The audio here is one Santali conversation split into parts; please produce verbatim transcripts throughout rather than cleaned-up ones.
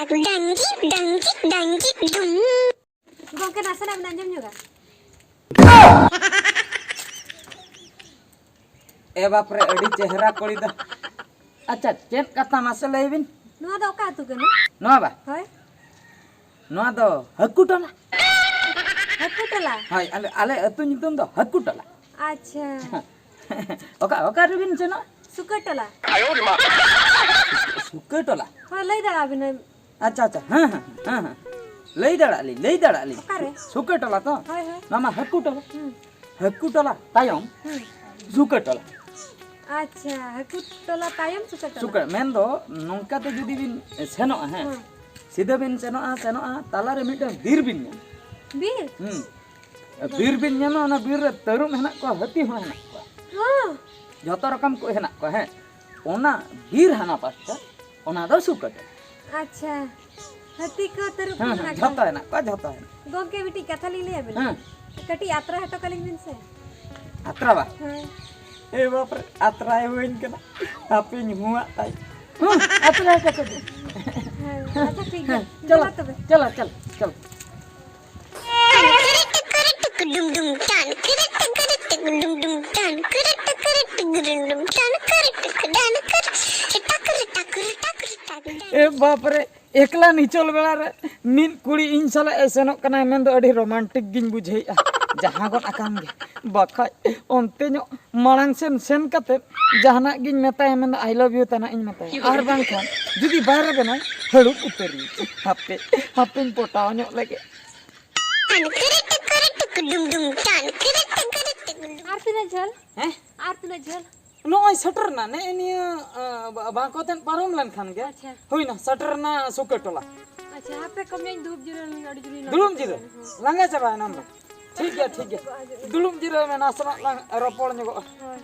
ᱰᱟᱝᱜᱤ ᱰᱟᱝᱜᱤ ᱰᱟᱝᱜᱤ ᱰᱩᱢ᱾ ᱜᱚᱢᱠᱮ, ᱱᱟᱥᱮᱱᱟᱜ ᱵᱤᱱ ᱟᱸᱡᱚᱢ ᱧᱚᱜᱟ? ᱮ ᱵᱟᱯ ᱨᱮ, ᱟᱹᱰᱤ ᱪᱮᱦᱨᱟ ᱠᱩᱲᱤ ᱫᱚ᱾ ᱟᱪᱪᱷᱟ, ᱪᱮᱫ ᱠᱟᱛᱷᱟ ᱢᱟᱥᱮ ᱞᱟᱹᱭ ᱵᱤᱱ? ᱱᱚᱣᱟ ᱫᱚ ᱚᱠᱟ ᱟᱹᱛᱩ ᱠᱟᱱᱟ? ᱱᱚᱣᱟ ᱵᱟ? ᱦᱳᱭ᱾ ᱱᱚᱣᱟ ᱫᱚ ᱦᱟᱹᱠᱩ ᱴᱚᱞᱟ᱾ ᱦᱟᱹᱠᱩ ᱴᱚᱞᱟ? ᱦᱳᱭ, ᱟᱞᱮ, ᱟᱞᱮ ᱟᱹᱛᱩ ᱧᱩᱛᱩᱢ ᱫᱚ ᱦᱟᱹᱠᱩ ᱴᱚᱞᱟ᱾ ᱟᱪᱪᱷᱟ᱾ ᱚᱠᱟ, ᱚᱠᱟ ᱨᱮᱵᱤᱱ ᱥᱮᱱᱚᱜ? ᱥᱩᱠᱟᱹ ᱴᱚᱞᱟ᱾ ᱥᱩᱠᱟᱹ ᱴᱚᱞᱟ? ᱦᱳᱭ, ᱞᱟᱹᱭ ᱫᱟᱲᱮᱭᱟᱜ ᱵᱤᱱᱟᱹᱧ᱾ ᱟᱪᱪᱷᱟ, ᱟᱪᱪᱷᱟ, ᱦᱮᱸ, ᱦᱮᱸ, ᱦᱮᱸ, ᱦᱮᱸ᱾ ᱞᱟᱹᱭ ᱫᱟᱲᱮᱭᱟᱜ ᱞᱤᱧ, ᱞᱟᱹᱭ ᱫᱟᱲᱮᱭᱟᱜ ᱞᱤᱧ᱾ ᱚᱠᱟᱨᱮ? ᱥᱩᱠᱟᱹ ᱴᱚᱞᱟ ᱛᱚ? ᱦᱳᱭ, ᱦᱳᱭ᱾ ᱱᱚᱣᱟ ᱢᱟ ᱦᱟᱹᱠᱩ ᱴᱚᱞᱟ᱾ ᱦᱩᱸ᱾ ᱦᱟᱹᱠᱩ ᱴᱚᱞᱟ ᱛᱟᱭᱚᱢ ᱦᱩᱸ᱾ ᱥᱩᱠᱟᱹ ᱴᱚᱞᱟ᱾ ᱟᱪᱪᱷᱟ, ᱦᱟᱹᱠᱩ ᱴᱚᱞᱟ ᱛᱟᱭᱚᱢ ᱥᱩᱠᱟᱹ ᱴᱚᱞᱟ᱾ ᱥᱩᱠᱟᱹ, ᱢᱮᱱᱫᱚ ᱱᱚᱝᱠᱟ ᱛᱮ ᱡᱩᱫᱤ ᱵᱤᱱ ᱥᱮᱱᱚᱜᱼᱟ, ᱦᱮᱸ, ᱦᱮᱸ᱾ ᱥᱤᱫᱷᱟᱹ ᱵᱤᱱ ᱥᱮᱱᱚᱜᱼᱟ, ᱥᱮᱱᱚᱜᱼᱟ, ᱛᱟᱞᱟᱨᱮ ᱢᱤᱫᱴᱟᱝ ᱵᱤᱨ ᱵᱤᱱ ᱧᱟᱢᱟ᱾ ᱵᱤᱨ? ᱦᱩᱸ᱾ ᱵᱤᱨ ᱵᱤᱱ ᱧᱟᱢᱟ, ᱚᱱᱟ ᱵᱤᱨ ᱨᱮ ᱛᱟᱹᱨᱩᱵ ᱦᱮᱱᱟᱜ ᱠᱚᱣᱟ, ᱦᱟᱹᱛᱤ ᱦᱚᱸ ᱦᱮᱱᱟᱜ ᱠᱚᱣᱟ᱾ ᱦᱚᱸ᱾ ᱡᱚᱛᱚ ᱨᱚᱠᱚᱢ ᱠᱚ ᱦᱮᱱᱟᱜ ᱠᱚᱣᱟ, ᱦᱮᱸ᱾ ᱚᱱᱟ ᱵᱤᱨ ᱦᱟᱱᱟ ᱯᱟᱥᱴᱟ, ᱚᱱᱟ ᱫᱚ ᱥᱩᱠᱟᱹ ᱴᱚᱞᱟ᱾ ᱟᱪᱪᱷᱟ, ᱦᱟᱹᱛᱤ ᱠᱚ, ᱛᱟᱹᱨᱩᱵ ᱠᱚ ᱦᱮᱸ, ᱦᱮᱸ, ᱢᱮᱱᱟᱜ ᱡᱷᱚᱛᱚ ᱠᱚᱣᱟ? ᱦᱮᱱᱟᱜ ᱠᱚᱣᱟ, ᱡᱷᱚᱛᱚ ᱦᱮᱱᱟᱜ᱾ ᱜᱚᱢᱠᱮ, ᱢᱤᱫᱴᱤᱡ ᱠᱟᱛᱷᱟ ᱞᱤᱧ ᱞᱟᱹᱭ ᱟᱵᱤᱱᱟ᱾ ᱦᱮᱸ᱾ ᱠᱟᱹᱴᱤᱡ ᱟᱛᱨᱟ ᱦᱚᱴᱚ ᱠᱟᱞᱤᱧ ᱵᱤᱱ ᱥᱮ᱾ ᱟᱛᱨᱟ ᱵᱟ? ᱦᱮᱸ᱾ ᱮ ᱵᱟᱯ ᱨᱮ, ᱟᱛᱨᱟᱭ ᱦᱩᱭᱮᱱ ᱠᱟᱱᱟ᱾ ᱦᱟᱯᱮᱧ ᱦᱩᱣᱟᱜ ᱛᱟᱭ᱾ ᱦᱮᱸ, ᱟᱛᱨᱟ ᱦᱚᱴᱚ ᱠᱟᱜ ᱵᱤᱱ᱾ ᱦᱮᱸ, ᱟᱪᱪᱷᱟ, ᱴᱷᱤᱠ ᱜᱮᱭᱟ᱾ ᱦᱮᱸ, ᱪᱚᱞᱚ, ᱫᱮᱞᱟ ᱛᱚᱵᱮ᱾ ᱪᱚᱞᱚ, ᱪᱚᱞᱚ, ᱪᱚᱞᱚ᱾ ᱮ ᱵᱟᱯ ᱨᱮ, ᱮᱠᱞᱟ ᱱᱤᱪᱚᱞ ᱵᱮᱲᱟ ᱨᱮ ᱢᱤᱫ ᱠᱩᱲᱤ ᱤᱧ ᱥᱟᱞᱟᱜ ᱮ ᱥᱮᱱᱚᱜ ᱠᱟᱱᱟᱭ ᱢᱮᱱᱫᱚ ᱟᱹᱰᱤ ᱨᱳᱢᱟᱱᱴᱤᱠ ᱜᱤᱧ ᱵᱩᱡᱷᱟᱹᱣᱮᱫᱼᱟ᱾ ᱡᱟᱦᱟᱸ ᱜᱚᱫ ᱟᱠᱟᱱ ᱜᱮ, ᱵᱟᱠᱷᱟᱡ ᱚᱱᱛᱮ ᱧᱚᱜ ᱢᱟᱲᱟᱝ ᱥᱮᱱ ᱥᱮᱱ ᱠᱟᱛᱮ ᱡᱟᱦᱟᱱᱟᱜ ᱜᱤᱧ ᱢᱮᱛᱟᱭᱟ ᱢᱮᱱᱫᱚ I love you ᱛᱟᱱᱟᱜ ᱤᱧ ᱢᱮᱛᱟᱭᱟ, ᱟᱨ ᱵᱟᱝᱠᱷᱟᱱ ᱡᱩᱫᱤ ᱵᱟᱭ ᱨᱮᱵᱮᱱᱟᱭ ᱦᱟᱹᱲᱩᱵ ᱩᱛᱟᱹᱨᱤᱧ᱾ ᱦᱟᱯᱮ, ᱦᱟᱯᱮᱧ ᱯᱚᱴᱟᱣ ᱧᱚᱜ ᱞᱮᱜᱮ᱾ ᱟᱨ ᱛᱤᱱᱟᱹᱜ ᱡᱷᱟᱹᱞ? ᱦᱮᱸ? ᱟᱨ ᱛᱤᱱᱟᱹᱜ ᱡᱷᱟᱹᱞ? ᱱᱚᱜᱼᱚᱭ ᱥᱮᱴᱮᱨ ᱮᱱᱟ, ᱱᱮᱜᱼᱮ ᱱᱤᱭᱟᱹ, ᱟᱸ, ᱵᱟ-, ᱵᱟᱸᱠᱚ ᱛᱮᱫ ᱯᱟᱨᱚᱢ ᱞᱮᱱᱠᱷᱟᱱ ᱜᱮ ᱟᱪᱪᱷᱟ᱾ ᱦᱩᱭᱱᱟ, ᱥᱮᱴᱮᱨ ᱮᱱᱟ ᱥᱩᱠᱟᱹ ᱴᱚᱞᱟ᱾ ᱟᱪᱪᱷᱟ, ᱦᱟᱯᱮ ᱠᱚᱢ ᱧᱚᱜ ᱤᱧ ᱫᱩᱲᱩᱵ ᱡᱤᱨᱟᱹᱣ ᱞᱮᱱ ᱜᱮ, ᱟᱹᱰᱤ ᱡᱳᱨᱤᱧ ᱞᱟᱸᱜᱟ ᱫᱩᱲᱩᱵ ᱪᱟᱵᱟᱭᱮᱱᱟ᱾ ᱡᱤᱨᱟᱹᱣ ᱮᱱᱟ᱾ ᱦᱮᱸ᱾ ᱞᱟᱸᱜᱟ ᱪᱟᱵᱟᱭᱮᱱᱟᱢ ᱫᱚ? ᱴᱷᱤᱠ ᱜᱮᱭᱟ, ᱴᱷᱤᱠ ᱜᱮᱭᱟ᱾ ᱫᱩᱲᱩᱵ ᱡᱤᱨᱟᱹᱣ ᱢᱮ, ᱱᱟᱥᱮᱱᱟᱜ ᱞᱟᱝ ᱨᱚᱯᱚᱲ ᱧᱚᱜᱚᱜᱼᱟ᱾ ᱦᱳᱭ᱾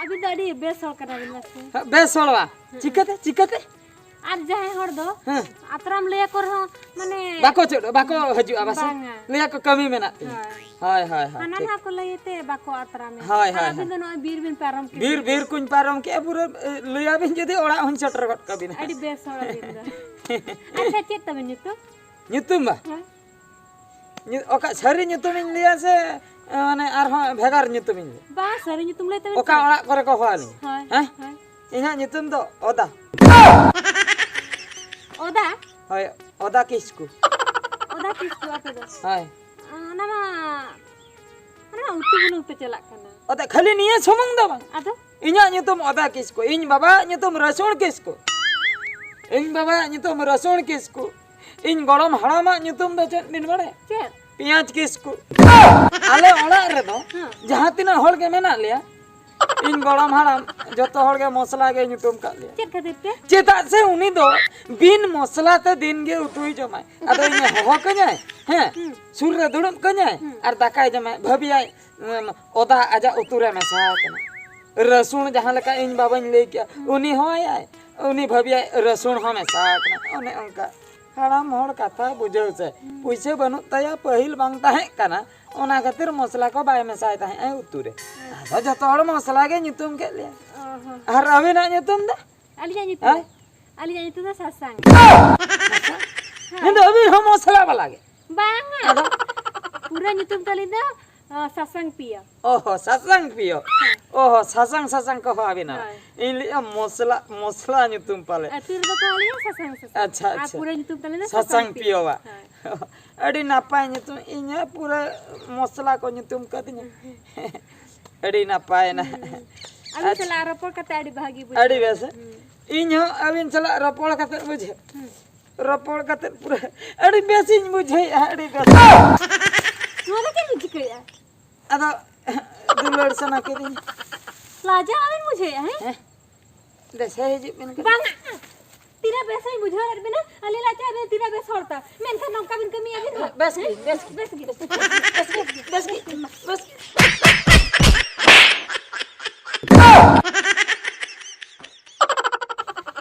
ᱟᱹᱵᱤᱱ ᱫᱚ ᱟᱹᱰᱤ ᱵᱮᱥ ᱦᱚᱲ ᱠᱟᱱᱟ ᱵᱤᱱ ᱢᱟᱥᱮ᱾ ᱦᱮᱸ, ᱵᱮᱥ ᱦᱚᱲ ᱵᱟ? ᱦᱮᱸ᱾ ᱪᱤᱠᱟᱹᱛᱮ, ᱪᱤᱠᱟᱹᱛᱮ? ᱟᱨ ᱡᱟᱦᱟᱸᱭ ᱦᱚᱲ ᱫᱚ ᱦᱮᱸ᱾ ᱟᱛᱨᱟᱢ ᱞᱟᱹᱭ ᱟᱠᱚ ᱨᱮᱦᱚᱸ, ᱢᱟᱱᱮ, ᱵᱟᱠᱚ ᱪᱮᱫ, ᱵᱟᱠᱚ ᱦᱤᱡᱩᱜᱼᱟ ᱵᱟᱥᱮ? ᱵᱟᱝᱟ᱾ ᱞᱟᱹᱭ ᱟᱠᱚ, "ᱠᱟᱹᱢᱤ ᱢᱮᱱᱟᱜ ᱛᱤᱧᱟ᱾" ᱦᱳᱭ᱾ ᱦᱳᱭ, ᱦᱳᱭ, ᱦᱳᱭ, ᱦᱟᱱᱟ ᱴᱷᱤᱠ᱾ ᱱᱚᱣᱟ ᱠᱚ ᱞᱟᱹᱭ ᱛᱮ ᱵᱟᱠᱚ ᱟᱛᱨᱟᱢᱮ᱾ ᱦᱳᱭ, ᱟᱨ ᱦᱳᱭ, ᱟᱹᱵᱤᱱ ᱦᱳᱭ᱾ ᱫᱚ ᱱᱚᱜᱼᱚᱭ ᱵᱤᱨ ᱵᱤᱱ ᱯᱟᱨᱚᱢ ᱠᱮᱫᱟ᱾ ᱵᱤᱨ, ᱵᱤᱨ ᱠᱚᱧ ᱯᱟᱨᱚᱢ ᱠᱮᱜᱼᱟ, ᱯᱩᱨᱟᱹ, ᱮ, ᱞᱟᱹᱭᱟᱵᱤᱱ ᱡᱩᱫᱤ, ᱚᱲᱟᱜ ᱦᱚᱸᱧ ᱥᱮᱴᱮᱨ ᱜᱚᱫ ᱠᱟᱵᱤᱱᱟ᱾ ᱟᱹᱰᱤ ᱵᱮᱥ ᱦᱚᱲ ᱟᱹᱵᱤᱱ ᱫᱚ᱾ ᱟᱪᱪᱷᱟ, ᱪᱮᱫ ᱛᱟᱵᱤᱱ ᱧᱩᱛᱩᱢ? ᱧᱩᱛᱩᱢ ᱵᱟ? ᱦᱮᱸ᱾ ᱧᱩ-, ᱚᱠᱟ ᱥᱟᱹᱨᱤ ᱧᱩᱛᱩᱢᱤᱧ ᱞᱟᱹᱭᱟ ᱥᱮ, ᱮ, ᱢᱟᱱᱮ ᱟᱨᱦᱚᱸ ᱵᱷᱮᱜᱟᱨ ᱧᱩᱛᱩᱢᱤᱧ ᱞᱟᱹᱭᱟ? ᱵᱟ, ᱥᱟᱹᱨᱤ ᱧᱩᱛᱩᱢ ᱞᱟᱹᱭ ᱛᱟᱵᱮᱱ ᱚᱠᱟ ᱥᱮ᱾ ᱚᱲᱟᱜ ᱠᱚᱨᱮ ᱠᱚ ᱦᱚᱦᱚ ᱟᱹᱞᱤᱧᱟ? ᱦᱳᱭ, ᱦᱮᱸ? ᱦᱳᱭ᱾ ᱤᱧᱟᱹᱜ ᱧᱩᱛᱩᱢ ᱫᱚ ᱚᱫᱟ᱾ ᱚᱫᱟ? ᱦᱳᱭ, ᱚᱫᱟ ᱠᱤᱥᱠᱩ᱾ ᱚᱫᱟ ᱠᱤᱥᱠᱩ ᱟᱯᱮ ᱫᱚ? ᱦᱳᱭ᱾ ᱚᱱᱟ ᱢᱟ, ᱚᱱᱟ ᱢᱟ ᱩᱛᱩ ᱵᱩᱞᱩᱝ ᱯᱮ ᱪᱟᱞᱟᱜ ᱠᱟᱱᱟ᱾ ᱚᱫᱟ ᱠᱷᱟᱹᱞᱤ ᱱᱤᱭᱟᱹ ᱥᱩᱢᱩᱝ ᱫᱚ ᱵᱟᱝ᱾ ᱟᱫᱚ? ᱤᱧᱟᱹᱜ ᱧᱩᱛᱩᱢ ᱚᱫᱟ ᱠᱤᱥᱠᱩ, ᱤᱧ ᱵᱟᱵᱟᱣᱟᱜ ᱧᱩᱛᱩᱢ ᱨᱟᱹᱥᱩᱱ ᱠᱤᱥᱠᱩ᱾ ᱤᱧ ᱵᱟᱵᱟᱣᱟᱜ ᱧᱩᱛᱩᱢ ᱨᱟᱹᱥᱩᱱ ᱠᱤᱥᱠᱩ᱾ ᱤᱧ ᱜᱚᱲᱚᱢ ᱦᱟᱲᱟᱢᱟᱜ ᱧᱩᱛᱩᱢ ᱫᱚ ᱪᱮᱫ ᱵᱤᱱ ᱵᱟᱲᱟᱭᱟ? ᱪᱮᱫ? ᱯᱮᱸᱭᱟᱡᱽ ᱠᱤᱥᱠᱩ᱾ ᱟᱞᱮ ᱚᱲᱟᱜ ᱨᱮᱫᱚ ᱦᱮᱸ᱾ ᱡᱟᱦᱟᱸ ᱛᱤᱱᱟᱹᱜ ᱦᱚᱲ ᱜᱮ ᱢᱮᱱᱟᱜ ᱞᱮᱭᱟ, ᱤᱧ ᱜᱚᱲᱚᱢ ᱦᱟᱲᱟᱢ ᱡᱚᱛᱚ ᱦᱚᱲ ᱜᱮ ᱢᱚᱥᱞᱟ ᱜᱮ ᱧᱩᱛᱩᱢ ᱠᱟᱜ ᱞᱮᱭᱟ᱾ ᱪᱮᱫ ᱠᱷᱟᱹᱛᱤᱨ ᱛᱮ? ᱪᱮᱫᱟᱜ ᱥᱮ ᱩᱱᱤ ᱫᱚ ᱵᱤᱱ ᱢᱚᱥᱞᱟ ᱛᱮ ᱫᱤᱱ ᱜᱮ ᱩᱛᱩᱭ ᱡᱚᱢᱟᱭ᱾ ᱟᱫᱚ ᱤᱧ ᱦᱚᱦᱚ ᱠᱟᱹᱧᱟᱭ, ᱦᱮᱸ, ᱦᱩᱸ᱾ ᱥᱩᱨ ᱨᱮ ᱫᱩᱲᱩᱵ ᱠᱟᱹᱧᱟᱭ ᱦᱩᱸ᱾ ᱟᱨ ᱫᱟᱠᱟᱭ ᱡᱚᱢᱟᱭ, ᱵᱷᱟᱹᱵᱤᱭᱟᱭ, ᱩᱸ, ᱚᱫᱟ ᱟᱡᱟᱜ ᱩᱛᱩ ᱨᱮ ᱢᱮᱥᱟ ᱟᱠᱟᱱᱟ᱾ ᱨᱟᱹᱥᱩᱱ ᱡᱟᱦᱟᱸ ᱞᱮᱠᱟ ᱤᱧ ᱵᱟᱵᱟᱧ ᱞᱟᱹᱭ ᱠᱮᱜᱼᱟ, ᱦᱩᱸ᱾ ᱩᱱᱤ ᱦᱚᱸ ᱟᱭᱟᱭ, ᱩᱱᱤ ᱵᱷᱟᱹᱵᱤᱭᱟᱭ ᱨᱟᱹᱥᱩᱱ ᱦᱚᱸ ᱢᱮᱥᱟ ᱟᱠᱟᱱᱟ᱾ ᱚᱱᱮ ᱚᱱᱠᱟ᱾ ᱦᱟᱲᱟᱢ ᱦᱚᱲ ᱠᱟᱛᱷᱟ ᱵᱩᱡᱷᱟᱹᱣ ᱥᱮ᱾ ᱦᱩᱸ᱾ ᱯᱩᱭᱥᱟᱹ ᱵᱟᱹᱱᱩᱜ ᱛᱟᱭᱟ, ᱯᱟᱹᱦᱤᱞ ᱵᱟᱝ ᱛᱟᱦᱮᱸ ᱠᱟᱱᱟ, ᱚᱱᱟ ᱠᱷᱟᱹᱛᱤᱨ ᱢᱚᱥᱞᱟ ᱠᱚ ᱵᱟᱭ ᱢᱮᱥᱟᱭ ᱛᱟᱦᱮᱸᱫ ᱩᱛᱩ ᱨᱮ᱾ ᱦᱮᱸ᱾ ᱟᱫᱚ ᱡᱚᱛᱚ ᱦᱚᱲ ᱢᱚᱥᱞᱟ ᱜᱮ ᱧᱩᱛᱩᱢ ᱠᱮᱫ ᱞᱮᱭᱟ᱾ ᱚ ᱦᱚᱸ᱾ ᱟᱨ ᱟᱹᱵᱤᱱᱟᱜ ᱧᱩᱛᱩᱢ ᱫᱚ? ᱟᱹᱞᱤᱧᱟᱜ ᱧᱩᱛᱩᱢ? ᱦᱮᱸ? ᱟᱹᱞᱤᱧᱟᱜ ᱧᱩᱛᱩᱢ ᱫᱚ ᱥᱟᱥᱟᱝ᱾ ᱥᱟᱥᱟᱝ? ᱦᱮᱸ᱾ ᱢᱮᱱᱫᱚ ᱟᱹᱵᱤᱱ ᱦᱚᱸ ᱢᱚᱥᱞᱟ ᱵᱟᱞᱟ ᱜᱮ? ᱵᱟᱝᱟ᱾ ᱟᱫᱚ? ᱯᱩᱨᱟᱹ ᱧᱩᱛᱩᱢ ᱛᱟᱹᱞᱤᱧ ᱫᱚ, ᱚ, ᱥᱟᱥᱟᱝ ᱯᱤᱭᱳ᱾ ᱚ ᱦᱚᱸ, ᱥᱟᱥᱟᱝ ᱯᱤᱭᱳ᱾ ᱦᱮᱸ᱾ ᱚ ᱦᱚᱸ, ᱥᱟᱥᱟᱝ ᱥᱟᱥᱟᱝ ᱠᱚ ᱦᱚᱦᱚ ᱟᱹᱵᱤᱱᱟ᱾ ᱦᱳᱭ᱾ ᱤᱧ ᱞᱟᱹᱭᱮᱫᱼᱟ ᱢᱚᱥᱞᱟ, ᱢᱚᱥᱞᱟ ᱧᱩᱛᱩᱢ ᱯᱟᱞᱮ᱾ ᱟᱹᱛᱩ ᱨᱮᱫᱚ ᱠᱚ ᱦᱚᱦᱚ ᱟᱹᱞᱤᱧᱟ ᱥᱟᱥᱟᱝ ᱥᱟᱥᱟᱝ᱾ ᱟᱪᱪᱷᱟ, ᱟᱨ ᱟᱪᱪᱷᱟ᱾ ᱯᱩᱨᱟᱹ ᱧᱩᱛᱩᱢ ᱛᱟᱹᱞᱤᱧ ᱫᱚ ᱥᱟᱥᱟᱝ ᱥᱟᱥᱟᱝ ᱯᱤᱭᱳ᱾ ᱯᱤᱭᱳᱣᱟ᱾ ᱦᱳᱭ᱾ ᱟᱹᱰᱤ ᱱᱟᱯᱟᱭ ᱧᱩᱛᱩᱢ, ᱤᱧ ᱦᱚᱸ ᱯᱩᱨᱟᱹ ᱢᱚᱥᱞᱟ ᱠᱚ ᱧᱩᱛᱩᱢ ᱠᱟᱹᱫᱤᱧᱟ᱾ ᱟᱹᱰᱤ ᱱᱟᱯᱟᱭ ᱮᱱᱟ᱾ ᱦᱩᱸ᱾ ᱟᱹᱵᱤᱱ ᱟᱪᱪᱷᱟ᱾ ᱥᱟᱞᱟᱜ ᱨᱚᱯᱚᱲ ᱠᱟᱛᱮ ᱟᱹᱰᱤ ᱵᱷᱟᱹᱜᱤ ᱵᱩᱡᱷᱟᱹᱣ ᱟᱹᱰᱤ ᱵᱮᱥ᱾ ᱮᱱᱟ᱾ ᱦᱩᱸ᱾ ᱤᱧ ᱦᱚᱸ ᱟᱹᱵᱤᱱ ᱥᱟᱞᱟᱜ ᱨᱚᱯᱚᱲ ᱠᱟᱛᱮ ᱵᱩᱡᱷᱟᱹᱣ᱾ ᱦᱩᱸ᱾ ᱨᱚᱯᱚᱲ ᱠᱟᱛᱮ ᱯᱩᱨᱟᱹ ᱟᱹᱰᱤ ᱵᱮᱥᱤᱧ ᱵᱩᱡᱷᱟᱹᱣᱮᱫᱼᱟ, ᱟᱹᱰᱤ ᱵᱮᱥ᱾ ᱱᱚᱣᱟ ᱫᱚ ᱪᱮᱫ ᱵᱤᱱ ᱪᱤᱠᱟᱹᱭᱮᱫᱼᱟ? ᱟᱫᱚ ᱫᱩᱞᱟᱹᱲ ᱥᱟᱱᱟ ᱠᱤᱫᱤᱧ᱾ ᱞᱟᱡᱟᱣ ᱵᱤᱱ ᱵᱩᱡᱷᱟᱹᱣᱮᱫᱼᱟ, ᱦᱮᱸ? ᱦᱮᱸ? ᱫᱮᱥᱮ ᱦᱤᱡᱩᱜ ᱵᱤᱱ ᱠᱟᱹᱴᱤᱡ᱾ ᱵᱟᱝᱟ᱾ ᱛᱤᱱᱟᱹᱜ ᱵᱮᱥ ᱤᱧ ᱵᱩᱡᱷᱟᱹᱣᱮᱫ ᱵᱤᱱᱟ, ᱟᱹᱞᱤᱧ ᱞᱟᱡᱟᱣ ᱵᱤᱱ ᱛᱤᱱᱟᱹᱜ ᱵᱮᱥ ᱦᱚᱲ ᱛᱟ᱾ ᱢᱮᱱᱠᱷᱟᱱ ᱱᱚᱝᱠᱟ ᱵᱤᱱ ᱠᱟᱹᱢᱤᱭᱟ ᱵᱤᱱ ᱫᱚ᱾ ᱵᱮᱥ ᱜᱮ, ᱵᱮᱥ ᱜᱮ, ᱵᱮᱥ ᱜᱮ, ᱵᱮᱥ ᱜᱮ, ᱵᱮᱥ ᱜᱮ᱾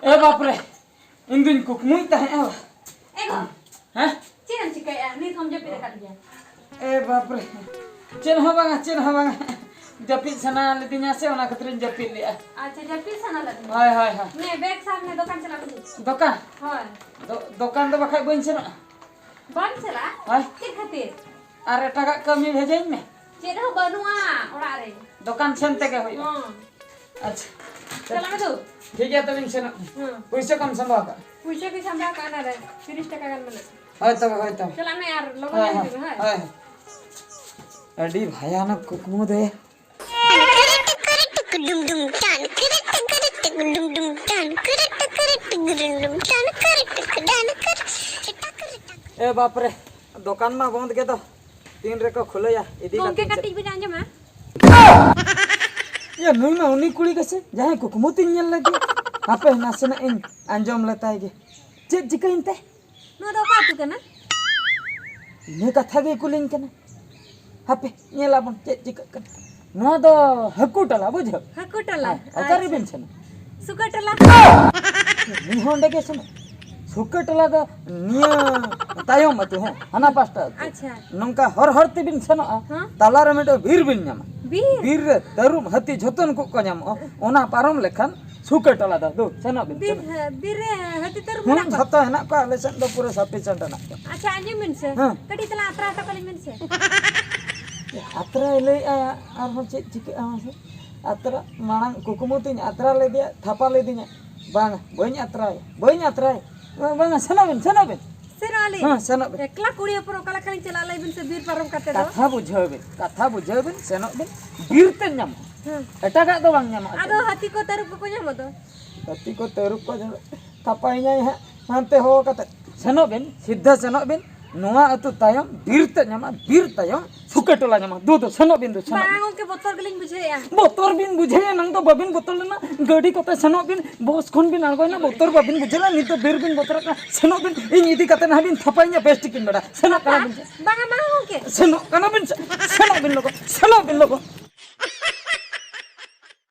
ᱮ ᱵᱟᱯ ᱨᱮ᱾ ᱤᱧ ᱫᱩᱧ ᱠᱩᱠᱢᱩᱭ ᱛᱟᱦᱮᱸᱜᱼᱟ᱾ ᱮ ᱜᱚ, ᱦᱮᱸ? ᱪᱮᱫ ᱮᱢ ᱪᱤᱠᱟᱹᱭᱮᱫᱼᱟ? ᱱᱤᱛ ᱦᱚᱸᱢ ᱡᱟᱹᱯᱤᱫ ᱟᱠᱟᱫ ᱜᱮᱭᱟ? ᱮ ᱵᱟᱯᱨᱮ, ᱪᱮᱫ ᱦᱚᱸ ᱵᱟᱝᱟ, ᱪᱮᱫ ᱦᱚᱸ ᱵᱟᱝᱟ᱾ ᱡᱟᱹᱯᱤᱫ ᱥᱟᱱᱟ ᱞᱤᱫᱤᱧᱟ ᱥᱮ, ᱚᱱᱟ ᱠᱷᱟᱹᱛᱤᱨᱤᱧ ᱡᱟᱹᱯᱤᱫ ᱞᱮᱫᱼᱟ᱾ ᱟᱪᱪᱷᱟ, ᱡᱟᱹᱯᱤᱫ ᱥᱟᱱᱟ ᱞᱮᱫ ᱢᱮᱭᱟ? ᱦᱳᱭ, ᱦᱳᱭ, ᱦᱳᱭ᱾ ᱱᱮ, ᱵᱮᱜᱽ ᱥᱟᱵ ᱢᱮ, ᱫᱚᱠᱟᱱ ᱪᱟᱞᱟᱜ ᱞᱟᱹᱜᱤᱫ᱾ ᱫᱚᱠᱟᱱ? ᱦᱳᱭ᱾ ᱫᱚ-, ᱫᱚᱠᱟᱱ ᱫᱚ ᱵᱟᱠᱷᱟᱡ ᱵᱟᱹᱧ ᱥᱮᱱᱚᱜᱼᱟ᱾ ᱵᱟᱢ ᱪᱟᱞᱟᱜᱼᱟ? ᱦᱳᱭ᱾ ᱪᱮᱫ ᱠᱷᱟᱹᱛᱤᱨ? ᱟᱨ ᱮᱴᱟᱜᱟᱜ ᱠᱟᱹᱢᱤ ᱵᱷᱮᱡᱟᱧ ᱢᱮ᱾ ᱪᱮᱫ ᱦᱚᱸ ᱵᱟᱹᱱᱩᱜᱼᱟ ᱚᱲᱟᱜ ᱨᱮ᱾ ᱫᱚᱠᱟᱱ ᱥᱮᱱ ᱛᱮᱜᱮ ᱦᱩᱭᱩᱜᱼᱟ᱾ ᱦᱚᱸ᱾ ᱟᱪᱪᱷᱟ᱾ ᱪᱟᱞᱟᱜ ᱢᱮ ᱫᱩ᱾ ᱴᱷᱤᱠ ᱜᱮᱭᱟ, ᱛᱚᱵᱮᱧ ᱥᱮᱱᱚᱜ ᱠᱟᱱᱟ᱾ ᱦᱮᱸ᱾ ᱯᱩᱭᱥᱟᱹ ᱠᱚᱢ ᱥᱟᱢᱵᱟᱣ ᱠᱟᱜᱼᱟ? ᱯᱩᱭᱥᱟᱹ ᱠᱚᱧ ᱥᱟᱢᱵᱟᱣ ᱠᱟᱜᱼᱟ, ᱚᱱᱟᱨᱮ ᱛᱤᱨᱤᱥ ᱴᱟᱠᱟ ᱜᱟᱱ ᱢᱮᱱᱟᱜᱼᱟ᱾ ᱦᱳᱭ ᱛᱚᱵᱮ, ᱦᱳᱭ ᱛᱚᱵᱮ᱾ ᱪᱟᱞᱟᱜ ᱢᱮ ᱟᱨ ᱞᱚᱜᱚᱱ ᱦᱳᱭ, ᱧᱚᱜ ᱦᱳᱭ, ᱦᱤᱡᱩᱜ ᱢᱮ, ᱦᱳᱭ᱾ ᱦᱳᱭ, ᱦᱳᱭ᱾ ᱟᱹᱰᱤ ᱵᱷᱟᱭᱟᱱᱚᱠ ᱠᱩᱠᱢᱩ ᱫᱚᱭᱟ᱾ ᱮ ᱵᱟᱯᱨᱮ, ᱫᱚᱠᱟᱱ ᱢᱟ ᱵᱚᱱᱫ ᱜᱮ ᱫᱚ᱾ ᱛᱤᱱ ᱨᱮᱠᱚ ᱠᱷᱩᱞᱟᱹᱭᱟ? ᱤᱫᱤ ᱜᱚᱝᱠᱮ, ᱠᱟᱛᱮ ᱠᱟᱹᱴᱤᱡ ᱵᱤᱱ ᱟᱸᱡᱚᱢᱟ? ᱭᱟ, ᱱᱩᱭ ᱢᱟ ᱩᱱᱤ ᱠᱩᱲᱤ ᱜᱮᱥᱮ, ᱡᱟᱦᱟᱸᱭ ᱠᱩᱠᱢᱩ ᱛᱤᱧ ᱧᱮᱞ ᱞᱮᱫᱮ᱾ ᱦᱟᱯᱮ, ᱱᱟᱥᱮᱱᱟᱜ ᱤᱧ ᱟᱸᱡᱚᱢ ᱞᱮᱛᱟᱭ ᱜᱮ᱾ ᱪᱮᱫ ᱪᱤᱠᱟᱹᱭᱮᱱ ᱛᱮ? ᱱᱚᱣᱟ ᱫᱚ ᱚᱠᱟ ᱟᱹᱛᱩ ᱠᱟᱱᱟ? ᱤᱱᱟᱹ ᱠᱟᱛᱷᱟ ᱜᱮᱭ ᱠᱩᱞᱤᱧ ᱠᱟᱱᱟ᱾ ᱦᱟᱯᱮ, ᱧᱮᱞᱟᱵᱚᱱ ᱪᱮᱫ ᱪᱤᱠᱟᱹᱜ ᱠᱟᱱᱟ᱾ ᱱᱚᱣᱟ ᱫᱚ ᱦᱟᱹᱠᱩ ᱴᱟᱞᱟ, ᱵᱩᱡᱷᱟᱹᱣ? ᱦᱟᱹᱠᱩ ᱴᱟᱞᱟ? ᱦᱮᱸ, ᱚᱠᱟᱨᱮ ᱟᱪᱪᱷᱟ᱾ ᱵᱤᱱ ᱥᱮᱱᱚᱜ? ᱥᱩᱠᱟᱹ ᱴᱟᱞᱟ᱾ ᱱᱩᱭ ᱦᱚᱸ ᱚᱸᱰᱮ ᱜᱮ ᱥᱮᱱᱚᱜ᱾ ᱥᱩᱠᱟᱹ ᱴᱟᱞᱟ ᱫᱚ ᱱᱤᱭᱟᱹ ᱛᱟᱭᱚᱢ ᱟᱹᱛᱩ, ᱦᱮᱸ, ᱦᱟᱱᱟ ᱯᱟᱥᱴᱟ ᱟᱹᱛᱩ᱾ ᱟᱪᱪᱷᱟ᱾ ᱱᱚᱝᱠᱟ ᱦᱚᱨ ᱦᱚᱨ ᱛᱮᱵᱤᱱ ᱥᱮᱱᱚᱜᱼᱟ, ᱦᱮᱸ? ᱛᱟᱞᱟᱨᱮ ᱢᱤᱫᱴᱮᱱ ᱵᱤᱨ ᱵᱤᱱ ᱧᱟᱢᱟ᱾ ᱵᱤᱨ? ᱵᱤᱨ ᱨᱮ ᱛᱟᱹᱨᱩᱵ, ᱦᱟᱹᱛᱤ, ᱡᱷᱚᱛᱚᱱ ᱠᱚ ᱠᱚ ᱧᱟᱢᱚᱜᱼᱟ᱾ ᱚᱱᱟ ᱯᱟᱨᱚᱢ ᱞᱮᱠᱷᱟᱱ ᱥᱩᱠᱟᱹ ᱴᱚᱞᱟ ᱫᱚ, ᱫᱩ, ᱥᱮᱱᱚᱜ ᱵᱤᱱ, ᱵᱤᱨ, ᱥᱮᱱᱚᱜ ᱵᱤᱱ᱾ ᱦᱮᱸ, ᱵᱤᱨ ᱨᱮ ᱦᱟᱹᱛᱤ ᱛᱟᱹᱨᱩᱵ ᱦᱩᱸ, ᱢᱮᱱᱟᱜ ᱠᱚᱣᱟ? ᱡᱷᱚᱛᱚ ᱦᱮᱱᱟᱜ ᱠᱚᱣᱟ, ᱟᱞᱮ ᱥᱮᱫ ᱫᱚ ᱯᱩᱨᱟᱹ sufficient ᱦᱮᱱᱟᱜ ᱠᱚᱣᱟ᱾ ᱟᱪᱪᱷᱟ, ᱟᱸᱡᱚᱢ ᱵᱤᱱ ᱥᱮ, ᱦᱮᱸ᱾ ᱠᱟᱹᱴᱤᱡ ᱛᱟᱞᱟᱝ ᱟᱛᱨᱟ ᱦᱚᱴᱚ ᱠᱟᱹᱞᱤᱧ ᱵᱤᱱ ᱥᱮ᱾ ᱟᱛᱨᱟᱭ ᱞᱟᱹᱭᱮᱜᱼᱟ, ᱟᱨᱦᱚᱸ ᱪᱮᱫ ᱪᱤᱠᱟᱹᱜᱼᱟ ᱢᱟᱥᱮ? ᱟᱛᱨᱟ, ᱢᱟᱲᱟᱝ ᱠᱩᱠᱢᱩ ᱛᱤᱧ ᱟᱛᱨᱟ ᱞᱮᱫᱮᱭᱟ, ᱛᱷᱟᱯᱟ ᱞᱮᱫᱤᱧᱟ᱾ ᱵᱟᱝᱟ, ᱵᱟᱹᱧ ᱟᱛᱨᱟᱭᱟ, ᱵᱟᱹᱧ ᱟᱛᱨᱟᱭᱟ᱾ ᱵᱟᱝᱟ, ᱥᱮᱱᱚᱜ ᱵᱤᱱ, ᱥᱮᱱᱚᱜ ᱵᱤᱱ᱾ ᱥᱮᱱᱚᱜ ᱟᱹᱞᱤᱧ? ᱦᱮᱸ, ᱥᱮᱱᱚᱜ ᱵᱤᱱ᱾ ᱮᱠᱞᱟ ᱠᱩᱲᱤ ᱦᱚᱯᱚᱱ ᱚᱠᱟ ᱞᱮᱠᱟᱞᱤᱧ ᱪᱟᱞᱟᱜᱼᱟ, ᱞᱟᱹᱭ ᱵᱤᱱ ᱥᱮ, ᱵᱤᱨ ᱯᱟᱨᱚᱢ ᱠᱟᱛᱮ ᱫᱚ? ᱠᱟᱛᱷᱟ ᱵᱩᱡᱷᱟᱹᱣ ᱵᱤᱱ, ᱠᱟᱛᱷᱟ ᱵᱩᱡᱷᱟᱹᱣ ᱵᱤᱱ, ᱥᱮᱱᱚᱜ ᱵᱤᱱ, ᱵᱤᱨ ᱛᱮ ᱧᱟᱢᱚᱜᱼᱟ᱾ ᱦᱮᱸ᱾ ᱮᱴᱟᱜᱟᱜ ᱫᱚ ᱵᱟᱝ ᱧᱟᱢᱚᱜᱼᱟ᱾ ᱟᱫᱚ ᱦᱟᱹᱛᱤ ᱠᱚ ᱛᱟᱹᱨᱩᱵ ᱠᱚᱠᱚ ᱧᱟᱢᱚᱜ ᱫᱚ? ᱦᱟᱹᱛᱤ ᱠᱚ ᱛᱟᱹᱨᱩᱵ ᱠᱚ ᱧᱟᱢᱚᱜ, ᱛᱷᱟᱯᱟᱭᱤᱧᱟᱭ ᱦᱟᱸᱜ, ᱦᱟᱱᱛᱮ ᱦᱚᱦᱚ ᱠᱟᱛᱮ᱾ ᱥᱮᱱᱚᱜ ᱵᱤᱱ, ᱥᱤᱫᱷᱟᱹ ᱥᱮᱱᱚᱜ ᱵᱤᱱ, ᱱᱚᱣᱟ ᱟᱹᱛᱩ ᱛᱟᱭᱚᱢ ᱵᱤᱨ ᱛᱮ ᱧᱟᱢᱚᱜᱼᱟ, ᱵᱤᱨ ᱛᱟᱭᱚᱢ ᱥᱩᱠᱟᱹ ᱴᱚᱞᱟ ᱧᱟᱢᱚᱜᱼᱟ᱾ ᱫᱩ, ᱫᱩ, ᱥᱮᱱᱚᱜ ᱵᱤᱱ, ᱫᱩ, ᱥᱮᱱᱚᱜ ᱵᱟᱝ ᱵᱤᱱ᱾ ᱜᱚᱝᱠᱮ, ᱵᱚᱛᱚᱨ ᱜᱮᱞᱤᱧ ᱵᱩᱡᱷᱟᱹᱣᱮᱫᱼᱟ᱾ ᱵᱚᱛᱚᱨ ᱵᱤᱱ ᱵᱩᱡᱷᱟᱹᱣᱮᱫᱼᱟ, ᱮᱱᱟᱝ ᱫᱚ ᱵᱟᱵᱤᱱ ᱵᱚᱛᱚᱨ ᱞᱮᱱᱟ, ᱜᱟᱹᱰᱤ ᱠᱚᱛᱮ ᱥᱮᱱᱚᱜ ᱵᱤᱱ, ᱵᱚᱥ ᱠᱷᱚᱱ ᱵᱤᱱ ᱟᱬᱜᱚᱭᱮᱱᱟ, ᱵᱚᱛᱚᱨ ᱵᱟᱵᱤᱱ ᱵᱩᱡᱷᱟᱹᱣ ᱞᱮᱱᱟ, ᱱᱤᱛ ᱫᱚ ᱵᱤᱨ ᱵᱤᱱ ᱵᱚᱛᱚᱨᱚᱜ ᱠᱟᱱᱟ᱾ ᱥᱮᱱᱚᱜ ᱵᱤᱱ, ᱤᱧ ᱤᱫᱤ ᱠᱟᱛᱮ ᱱᱟᱦᱟᱜ ᱵᱤᱱ ᱛᱷᱟᱯᱟᱭᱤᱧᱟ, ᱵᱮᱥ ᱴᱷᱤᱠ ᱵᱤᱱ ᱵᱟᱲᱟᱭᱟ᱾ ᱥᱮᱱᱚᱜ ᱠᱟᱱᱟ ᱵᱤᱱ ᱥᱮ? ᱵᱟᱝᱟ, ᱵᱟᱝᱟ ᱜᱚᱝᱠᱮ᱾ ᱥᱮᱱᱚᱜ ᱠᱟᱱᱟ ᱵᱤᱱ ᱥᱮ? ᱥᱮᱱᱚᱜ ᱵᱤᱱ ᱞᱚᱜᱚᱱ, ᱥᱮᱱᱚᱜ ᱵᱤᱱ ᱞᱚᱜᱚᱱ᱾